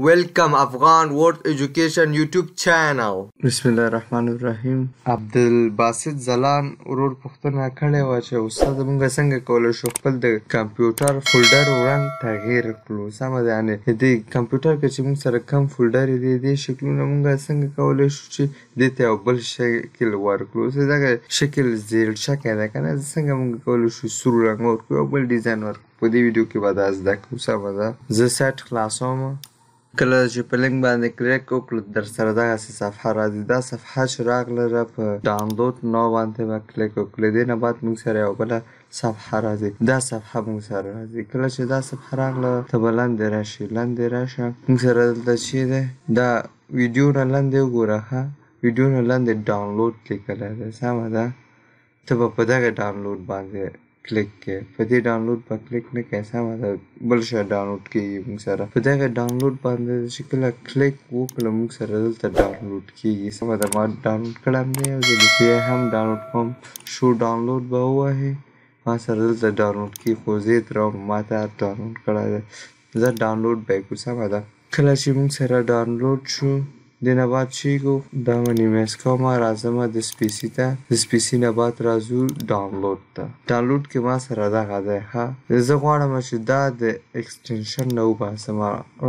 Welcome Afghan World Education YouTube channel. بسم الله الرحمن الرحیم. عبدالباسط ځلان ورور پوښتنه کړې وه چې استاد، موږ څنګه کولی شو خپل د کمپیوټر فولډر رنګ تغییر کړو؟ سمه ده، یعنې د کمپیوټر کې چې موږ سره کم فولډر دی، دې شکلونه موږ څنګه کولی شو چې دې ته یو بل شکل ورکړو؟ اوس دغه شکل زیړ شکل ده که نه، څنګه موږ کولی شو سور رنګ ورکړو او بل ډیزاین ورکړو؟ په دې ویډیو کې به دا زده کړو. سمه ده، زه سایټ خلاصوم. کله چې په لینک باندې کلیک وکړو، در سره دغسې صفحه راځي. دا صفحه چې راغله، را په download now باندې به کلیک وکړو. دې نه بعد موږ سره یو بله صفحه راځي. دا صفحه موږ سره راځي. کله چې دا صفحه راغله، ته به لاندې راشي. لاندې راشه، موږ سره دلته چې دی، دا ویډیو نه لاندې وګوره. ښه، ویډیو نه لاندې ډاونلوډ لیکلی دی. سمه ده، ته به په دغه ډاونلوډ باندې کلیک کې، په دې ډاونلوډ به کلیک نه کوې. سمه ده، بل شی ډاونلوډ کیږي. موږ سره په دغه ډاونلوډ باندې چې کله کلیک وکړو، موږ سره دلته ډاونلوډ کیږي. سمه ده، ما ډاونلوډ کړی هم دی، یو ځل بیا هم ډاونلوډ کوم. شو ډاونلوډ به ووهې، ما سره دلته ډاونلوډ کیږي، خو زه یې ترې ما ته ډاونلوډ کړی دی، زه ډاونلوډ به یې کړو. سمه ده، کله چې موږ سره ډاونلوډ شو، دې نه بعد چې کو دا منیمایز کوم، راځم د سپیسي ته. د سپیسي نه بعد راځو ډاونلوډ ته. ډاونلوډ کې ما سره دغه دی. ښه، زه غواړم چې دا د اکسټنشن نه وباسم.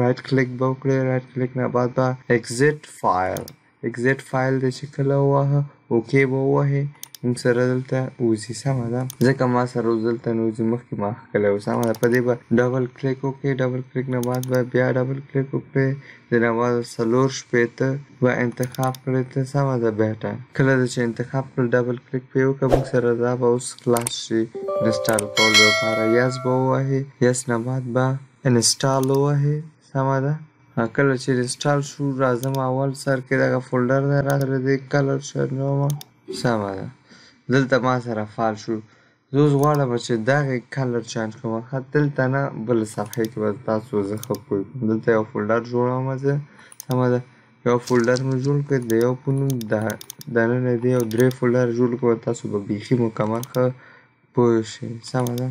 رایټ کلیک به وکړې، رایټ کلیک نه بعد به اگزیټ فایل، اگزیټ فایل دی چې کله ووهه، okay به ووهې، موږ سره دلته وځي. سمه ده، ځکه ما سره اوس دلته نه وځي، مخکې ما ښکلی و. سمه ده، په دې به double click وکړې، double click نه بعد به بیا double click وکړې، د نه بعد 64 به انتخاب کړې ته. سمه ده، beta کله چې انتخاب کړل، double click پرې وکړه، موږ سره دا به اوس خلاص شي install کولو لپاره. yes به ووهې، yes نه بعد به install ووهې. سمه ده، کله چې install شو، راځم اول سر کې دغه فولډر دی، راسره دې color چنجوم. سمه ده، دلته ما سره فعال شو. زه اوس غواړم چې دغه color change کړم. ښه، دلته نه، بله صفحې کې به تاسو زه ښه پوه کړم. دلته یو فولډر جوړوم زه. سمه ده، یو فولډر مې جوړ کړ د یو په نوم، دننه دی یو درې فولډر جوړ کړم، تاسو به بیخي مکمل ښه پوه شئ. سمه ده،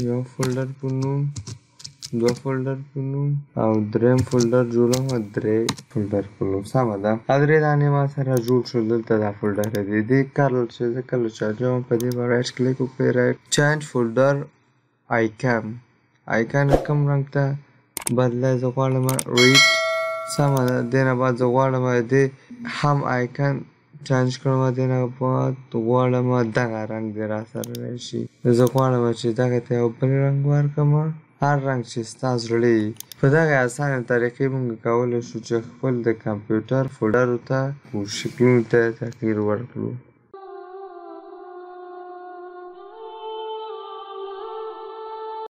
یو فولډر په نوم، دوه فولډر په نوم او دریم فولډر جوړوم، درې فولډر په نوم. سمه ده، دا درې دانې ما سره جوړ شول. دلته دا فولډر دی. دې کار چې زه کله چارجوم، په دې به right click وکړئ، right change folder icon، icon کوم رنګ ته بدلی زه غواړم؟ red. سمه ده، دې نه بعد زه غواړم دې هم icon change کړم. دې نه بعد غواړم دغه رنګ دې راسره راشي. زه غواړم چې دغه ته یو بل رنګ ورکړم، هر رنګ چې ستا زړه وي. په دغه اسانه طریقې موږ کولی شو چې خپل د کمپیوټر فولډرو ته او شکلونو ته تغییر ورکړو.